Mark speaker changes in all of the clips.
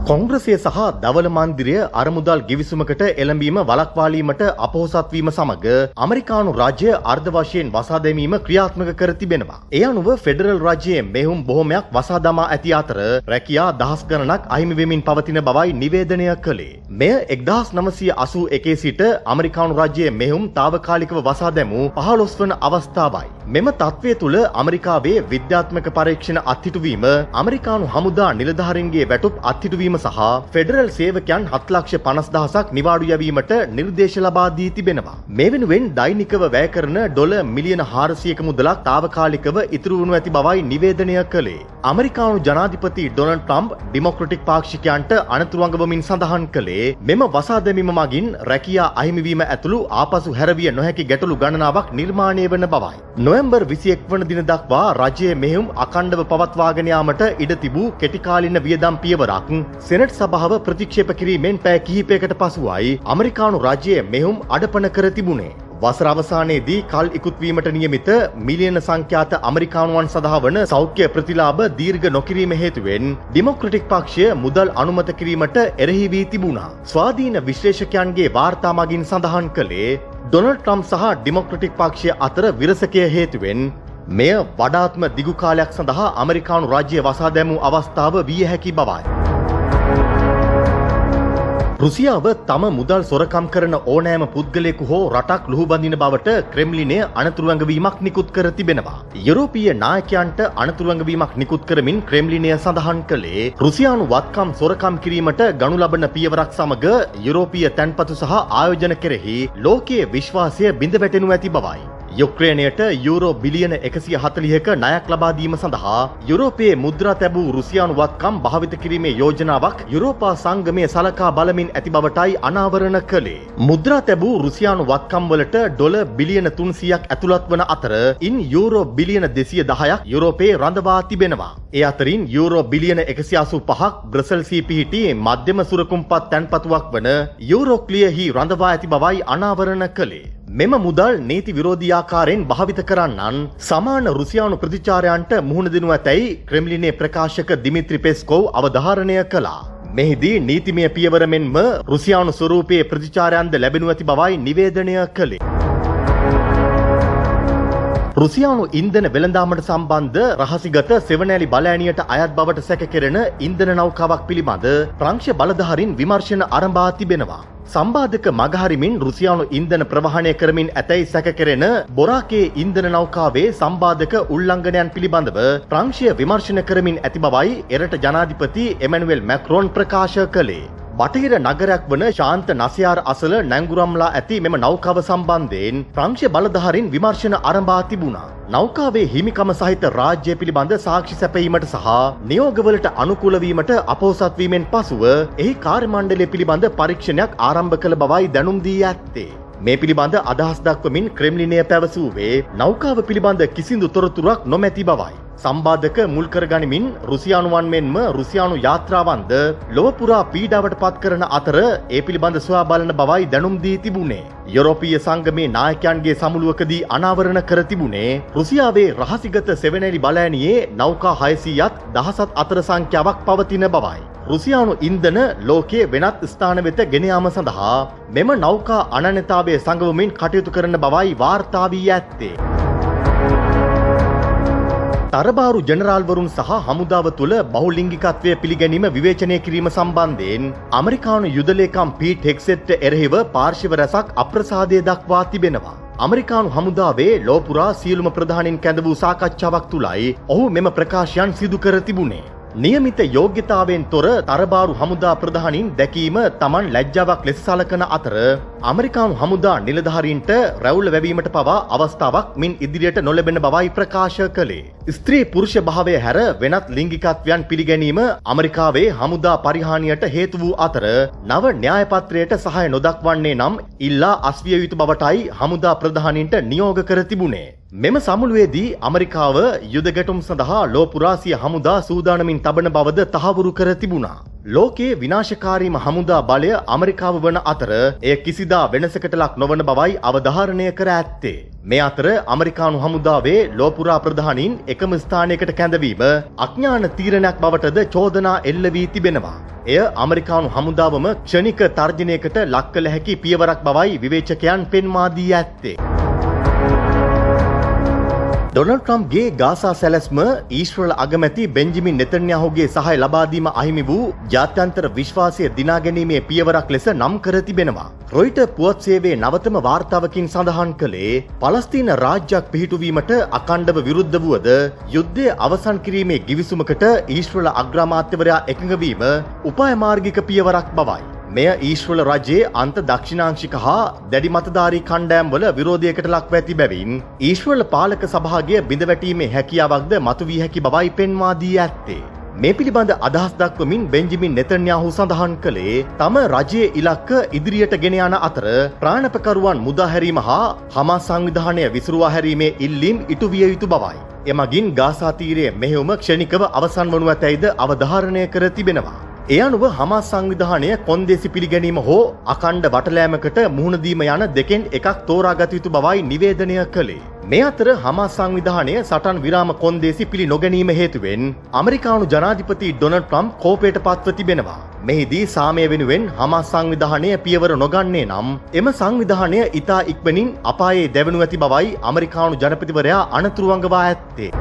Speaker 1: කොංග්‍රසය සහ ධවල මන්දිරය අරමුදල් ගිවිසුමකට එළඹීම වළක්වාලීමට අපොහොසත් වීම සමග ඇමරිකානු රාජ්‍ය අර්ධ වශයෙන් වසා දැමීම ක්‍රියාත්මක කර තිබෙනවා. ඒ අනුව ෆෙඩරල් රාජ්‍යයේ මෙහෙයුම් බොහොමයක් වසා දමා ඇති අතර රැකියා දහස් ගණනක් අහිමි වෙමින් පවතින බවයි නිවේදනය කළේ. මෙය 1981 සිට ඇමරිකානු රාජ්‍යයේ මෙහෙයුම් තාවකාලිකව වසා දැමූ 15 වන අවස්ථාවයි. මෙම තත්ත්වය තුළ ඇමරිකාවේ විද්‍යාත්මක පරීක්ෂණ අත්හිටුවීම, ඇමරිකානු හමුදා නිලධාරීන්ගේ වැටුප් අත්හිටුවීම සහ ෆෙඩරල් සේවකයන් 7,50,000ක් නිවාඩු යැවීමට නිර්දේශ ලබා දී තිබෙනවා. මේ වෙනුවෙන් දෛනිකව වැය කරන ඩොලර් මිලියන 400ක මුදලක් තාවකාලිකව ඉතුරු වනු ඇති බවයි නිවේදනය කළේ. ඇමරිකානු ජනාධිපති ඩොනල්ඩ් ට්‍රම්ප් ඩෙමොක්‍රැටික් පාක්ෂිකයන්ට අනතුරු අඟවමින් සඳහන් කළේ මෙම වසා දැමීම මගින් රැකියා අහිමිවීම ඇතුළු ආපසු හැරවිය නොහැකි ගැටලු ගණනාවක් නිර්මාණය වන බවයි. නොවැම්බර් 21 වන දින දක්වා රජයේ මෙහෙයුම් අඛණ්ඩව පවත්වාගෙන යාමට ඉඩ තිබූ කෙටිකාලීන වියදම් පියවරක් සෙනට් සභාව ප්‍රතික්ෂේප කිරීමෙන් පැය කිහිපයකට පසුවයි ඇමරිකානු රජයේ මෙහෙයුම් අඩපණ කර තිබුණේ. වසර අවසානයේදී කල් ඉකුත් වීමට නියමිත මිලියන සංඛ්‍යාත ඇමරිකානුවන් සඳහා වන සෞඛ්‍ය ප්‍රතිලාභ දීර්ඝ නොකිරීම හේතුවෙන් ඩෙමොක්‍රැටික් පක්ෂය මුදල් අනුමත කිරීමට එරෙහි වී තිබුණා. ස්වාධීන විශ්ලේෂකයන්ගේ වාර්තා මගින් සඳහන් කළේ ඩොනල්ඩ් ට්‍රම්ප් සහ ඩෙමොක්‍රැටික් පක්ෂය අතර විරසකය හේතුවෙන් මෙය වඩාත්ම දිගු කාලයක් සඳහා ඇමරිකානු රාජ්‍ය වසා දැමූ අවස්ථාව විය හැකි බවයි. රුසියාව තම මුදල් සොරකම් කරන ඕනෑම පුද්ගලයෙකු හෝ රටක් ලුහුබඳින බවට ක්‍රෙම්ලිනය අනතුරු ඇඟවීමක් නිකුත් කර තිබෙනවා. යුරෝපීය නායකයන්ට අනතුරු ඇඟවීමක් නිකුත් කරමින් ක්‍රෙම්ලිනය සඳහන් කළේ රුසියානු වත්කම් සොරකම් කිරීමට ගනු ලබන පියවරක් සමග යුරෝපීය තැන්පතු සහ ආයෝජන කෙරෙහි ලෝකයේ විශ්වාසය බිඳ වැටෙනු ඇති බවයි. යුක්‍රේනයට යුරෝ බිලියන 140ක ණයක් ලබා දීම සඳහා යුරෝපයේ මුද්‍රා තැබූ රුසියානු වත්කම් භාවිත කිරීමේ යෝජනාවක් යුරෝපා සංගමය සලකා බලමින් ඇති බවටයි අනාවරණ කළේ. මුද්‍රා තැබූ රුසියානු වත්කම් වලට ඩොලර් බිලියන 300ක් ඇතුළත් වන අතර ඉන් යුරෝ බිලියන 210ක් යුරෝපයේ රඳවා තිබෙනවා. ඒ අතරින් යුරෝ බිලියන 185ක් බ්‍රසල්ස්හි පිහිටි මධ්‍යම සුරකුම්පත් තැන්පතුවක් වන යුරෝක්ලියහි රඳවා ඇති බවයි අනාවරණ කළේ. මෙම මුදල් නීති විරෝධී ආකාරයෙන් භාවිත කරන්නන් සමාන රුසියානු ප්‍රතිචාරයන්ට මුහුණ දෙනු ඇතැයි ක්‍රෙම්ලිනයේ ප්‍රකාශක දිමිත්‍රි පෙස්කෝව් අවධාරණය කළා. මෙහිදී නීතිමය පියවර මෙන්ම රුසියානු ස්වරූපයේ ප්‍රතිචාරයන්ද ලැබෙනු ඇති බවයි නිවේදනය කළේ. රුසියානු ඉන්ධන වෙළඳාමට සම්බන්ධ රහසිගත සෙවණැලි බලඇණියට අයත් බවට සැකකෙරෙන ඉන්ධන නෞකාවක් පිළිබඳ ප්‍රංශ බලධාරීන් විමර්ශන ආරම්භා තිබෙනවා. සම්බාධක මගහරිමින් රුසියානු ඉන්ධන ප්‍රවාහනය කරමින් ඇතැයි සැකකෙරෙන බොරාකේ ඉන්ධන නෞකාවේ සම්බාධක උල්ලංඝනයන් පිළිබඳව ප්‍රංශය විමර්ශන කරමින් ඇති බවයි එරට ජනාධිපති එමැනුවෙල් මැක්‍රෝන් ප්‍රකාශ කළේ. බටහිර නගරයක් වන ශාන්ත නසියාර් අසල නැංගුරම්ලා ඇති මෙම නෞකාව සම්බන්ධයෙන් ප්‍රංශ බලධාරීන් විමර්ශන ආරම්භා තිබුණා. නෞකාවේ හිමිකම සහිත රාජ්‍ය පිළිබඳ සාක්ෂි සැපයීමට සහ නියෝගවලට අනුකූල වීමට අපොහොසත් වීමෙන් පසුව එහි කාර්ය මණ්ඩලය පිළිබඳ පරීක්ෂණයක් ආරම්භ කළ බවයි දැනුම් දී ඇත්තේ. මේ පිළිබඳ අදහස් දක්වමින් ක්‍රෙම්ලිනය පැවසුවේ නෞකාව පිළිබඳ කිසිදු තොරතුරක් නොමැති බවයි. සම්බාධක මුල් කරගනිමින් රුසියානුවන් මෙන්ම රුසියානු යාත්‍රාවන්ද ලොව පුරා පීඩාවට පත් කරන අතර ඒ පිළිබඳ සොයා බලන බවයි දැනුම් දී තිබුණේ. යුරෝපීය සංගමේ නායකයන්ගේ සමුළුවකදී අනාවරණ කර තිබුණේ රුසියාවේ රහසිගත සෙවණැලි බලඇණියේ නෞකා 600ත් දහසත් අතර සංඛ්‍යාවක් පවතින බවයි. රුසියානු ඉන්ධන ලෝකයේ වෙනත් ස්ථාන වෙත ගෙන යාම සඳහා මෙම නෞකා අනන්‍යතාවය සංගවමින් කටයුතු කරන බවයි වාර්තා වී ඇත්තේ. තරබාරු ජනරාල්වරුන් සහ හමුදාව තුළ බහුලිංගිකත්වය පිළිගැනීම විවේචනය කිරීම සම්බන්ධයෙන් ඇමරිකානු යුද ලේකම් පීට් හෙග්සෙත්ට එරෙහිව පාර්ශ්ව රැසක් අප්‍රසාදය දක්වා තිබෙනවා. ඇමරිකානු හමුදාවේ ලෝ පුරා සියලුම ප්‍රධානීන් කැඳ වූ සාකච්ඡාවක් තුළයි ඔහු මෙම ප්‍රකාශයන් සිදු කර තිබුණේ. නියමිත යෝග්‍යතාවයෙන් තොර තරබාරු හමුදා ප්‍රධානීන් දැකීම තමන් ලැජ්ජාවක් ලෙස සලකන අතර ඇමරිකානු හමුදා නිලධාරීන්ට රැවුල වැවීමට පවා අවස්ථාවක් මින් ඉදිරියට නොලැබෙන බවයි ප්‍රකාශ කළේ. ස්ත්‍රී පුරුෂ භාවය හැර වෙනත් ලිංගිකත්වයන් පිළිගැනීම ඇමරිකාවේ හමුදා පරිහානියට හේතු වූ අතර නව න්‍යායපත්‍රයට සහාය නොදක්වන්නේ නම් ඉල්ලා අස්විය යුතු බවටයි හමුදා ප්‍රධානීන්ට නියෝග කර තිබුණේ. මෙම සමුළුවේදී ඇමරිකාව යුද ගැටුම් සඳහා ලෝ පුරා සිය හමුදා සූදානමින් තබන බවද තහවුරු කර තිබුණා. ලෝකයේ විනාශකාරීම හමුදා බලය ඇමරිකාව වන අතර එය කිසිදා වෙනසකට ලක් නොවන බවයි අවධාරණය කර ඇත්තේ. මේ අතර ඇමරිකානු හමුදාවේ ලෝ පුරා ප්‍රධානීන් එකම ස්ථානයකට කැඳවීම අඥාන තීරණයක් බවටද චෝදනා එල්ල වී තිබෙනවා. එය ඇමරිකානු හමුදාවම ක්ෂණික තර්ජනයකට ලක් කළ හැකි පියවරක් බවයි විවේචකයන් පෙන්වා දී ඇත්තේ. ඩොනල්ඩ් ට්‍රම්ප්ගේ ගාසා සැලැස්ම ඊශ්‍රායල් අගමැති බෙන්ජමින් නෙතන්යාහුගේ සහාය ලබා දීම අහිමි වූ ජාත්‍යන්තර විශ්වාසය දිනා ගැනීමේ පියවරක් ලෙස නම් කර තිබෙනවා. රොයිටර් පුවත් සේවයේ නවතම වාර්තාවකින් සඳහන් කළේ පලස්තීන රාජ්‍යයක් පිහිටුවීමට අඛණ්ඩව විරුද්ධ වුවද යුද්ධය අවසන් කිරීමේ ගිවිසුමකට ඊශ්‍රායල් අග්‍රාමාත්‍යවරයා එකඟ වීම උපාය මාර්ගික පියවරක් බවයි. මෙය ඊශ්‍රායල් රජයේ අන්ත දක්ෂිණාංශික හා දැඩි මතධාරී කණ්ඩායම් වල විරෝධයකට ලක්ව ඇති බැවින් ඊශ්‍රායල් පාලක සභාවගේ බිඳවැටීමේ හැකියාවක්ද මතුවිය හැකි බවයි පෙන්වා දී ඇත්තේ. මේ පිළිබඳ අදහස් දක්වමින් බෙන්ජමින් නෙතන්යාහු සඳහන් කළේ තම රජයේ ඉලක්ක ඉදිරියට ගෙන යන අතර ප්‍රාණපකරුවන් මුදා හැරීම හා හමාස් සංවිධානය විසිරුවා හැරීමේ ඉල්ලීම් ඉටු විය යුතු බවයි. එමගින් ගාසා තීරයේ මෙහෙයුම ක්ෂණිකව අවසන් වනු ඇතැයිද අවධාරණය කර තිබෙනවා. ඒ අනුව හමාස් සංවිධානය කොන්දේසි පිළිගැනීම හෝ අඛණ්ඩ වටලෑමකට මුහුණ දීම යන දෙකෙන් එකක් තෝරාගත යුතු බවයි නිවේදනය කළේ. මේ අතර හමාස් සංවිධානය සටන් විරාම කොන්දේසි පිළි නොගැනීම හේතුවෙන් ඇමරිකානු ජනාධිපති ඩොනල්ඩ් ට්‍රම්ප් කෝපයට පත්ව තිබෙනවා. මෙහිදී සාමය වෙනුවෙන් හමාස් සංවිධානය පියවර නොගන්නේ නම් එම සංවිධානය ඉතා ඉක්මනින් අපායේ දැවෙනු ඇති බවයි ඇමරිකානු ජනපතිවරයා අනතුරු අඟවා ඇත්තේ.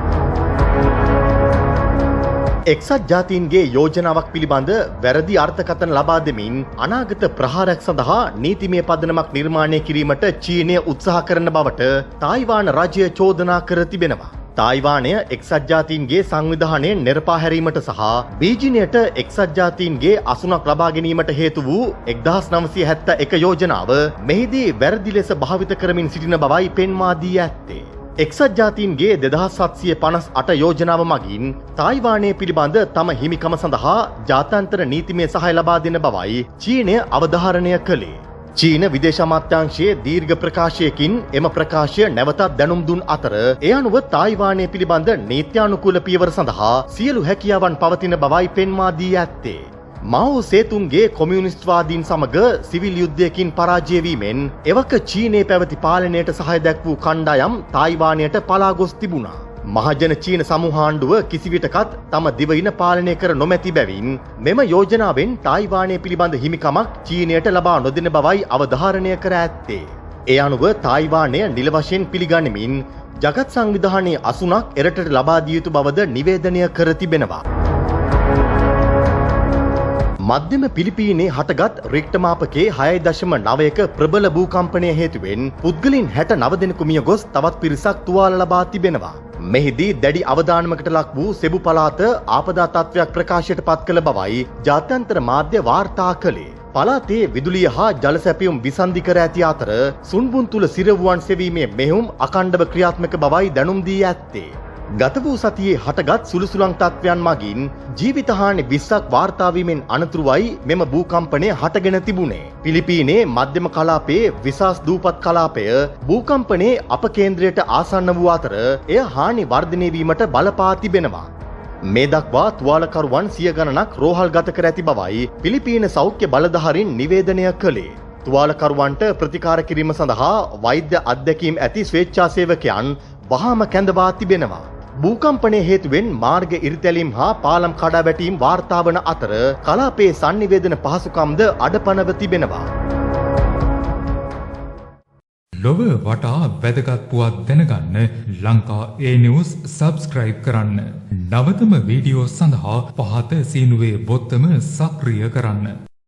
Speaker 1: එක්සත් ජාතීන්ගේ යෝජනාවක් පිළිබඳ වැරදි අර්ථකථන ලබා දෙමින් අනාගත ප්‍රහාරයක් සඳහා නීතිමය පදනමක් නිර්මාණය කිරීමට චීනය උත්සාහ කරන බවට තායිවාන රජය චෝදනා කර තිබෙනවා. තායිවානය එක්සත් ජාතීන්ගේ සංවිධානයෙන් නෙරපා හැරීමට සහ බීජිනයට එක්සත් ජාතීන්ගේ අසුනක් ලබා ගැනීමට හේතු වූ 1971 යෝජනාව මෙහිදී වැරදි ලෙස භාවිත කරමින් සිටින බවයි පෙන්වා දී ඇත්තේ. එක්සත් ජාතීන්ගේ 2758 යෝජනාව මගින් තායිවානය පිළිබඳ තම හිමිකම සඳහා ජාත්‍යන්තර නීතිමය සහාය ලබා දෙන බවයි චීනය අවධාරණය කළේ. චීන විදේශ අමාත්‍යාංශයේ දීර්ඝ ප්‍රකාශයකින් එම ප්‍රකාශය නැවතත් දැනුම් දුන් අතර ඒ අනුව තායිවානය පිළිබඳ නීත්‍යානුකූල පියවර සඳහා සියලු හැකියාවන් පවතින බවයි පෙන්වා දී ඇත්තේ. මාଓ සේතුන්ගේ කොමියුනිස්ට්වාදීන් සමග සිවිල් යුද්ධයකින් පරාජය වීමෙන් එවක චීනයේ පැවති පාලනයට සහාය දැක් වූ කණ්ඩායම් තායිවානයට පලා ගොස් තිබුණා. මහජන චීන සමූහාණ්ඩුව කිසිවිටකත් තම දිවයින පාලනය කර නොමැති බැවින් මෙම යෝජනාවෙන් තායිවානය පිළිබඳ හිමිකමක් චීනයට ලබා නොදෙන බවයි අවධාරණය කර ඇත්තේ. ඒ අනුව තායිවානය නිල වශයෙන් පිළිගනිමින් ජගත් සංවිධානයේ අසුනක් එරටට ලබා දිය යුතු බවද නිවේදනය කර තිබෙනවා. මධ්‍යම පිලිපීනේ හටගත් රික්ටර් මාපකයේ 6.9ක ප්‍රබල භූකම්පනය හේතුවෙන් පුද්ගලයන් 69 දෙනෙකු මිය ගොස් තවත් පිරිසක් තුවාල ලබා තිබෙනවා. මෙහිදී දැඩි අවදානමකට ලක් වූ සෙබු පළාත ආපදා තත්ත්වයක් ප්‍රකාශයට පත් කළ බවයි ජාත්‍යන්තර මාධ්‍ය වාර්තා කළේ. පළාතේ විදුලිය හා ජල සැපයුම් විසන්ධි කර ඇති අතර සුන්බුන් තුල සිරවුවන් සෙවීමේ මෙහෙයුම් අඛණ්ඩව ක්‍රියාත්මක බවයි දැනුම් දී ඇත්තේ. ගත වූ සතියේ හටගත් සුළුසුලං තත්ත්වයන් මගින් ජීවිත හානි 20ක් වාර්තා වීමෙන් අනතුරුවයි මෙම භූකම්පනය හටගෙන තිබුණේ. පිලිපීනේ මධ්‍යම කලාපයේ විසාස් දූපත් කලාපය භූකම්පනයේ අපකේන්ද්‍රයට ආසන්න වූ අතර එය හානි වර්ධනය වීමට බලපා තිබෙනවා. මේ දක්වා තුවාලකරුවන් සිය ගණනක් රෝහල් ගත කර ඇති බවයි පිලිපීන සෞඛ්‍ය බලධාරීන් නිවේදනය කළේ. තුවාලකරුවන්ට ප්‍රතිකාර කිරීම සඳහා වෛද්‍ය අත්දැකීම් ඇති ස්වේච්ඡාසේවකයන් වහාම කැඳවා තිබෙනවා. භූකම්පනය හේතුවෙන් මාර්ග ඉරිතැලීම් හා පාලම් කඩා වැටීම් වාර්තා වන අතර කලාපයේ සන්නිවේදන පහසුකම්ද අඩපණව තිබෙනවා.
Speaker 2: ලොව වටා වැදගත් පුවත් දැනගන්න ලංකා ඒ නිවුස් සබ්ස්ක්‍රයිබ් කරන්න. නවතම වීඩියෝ සඳහා පහත සීනුවේ බොත්තම සක්‍රිය කරන්න.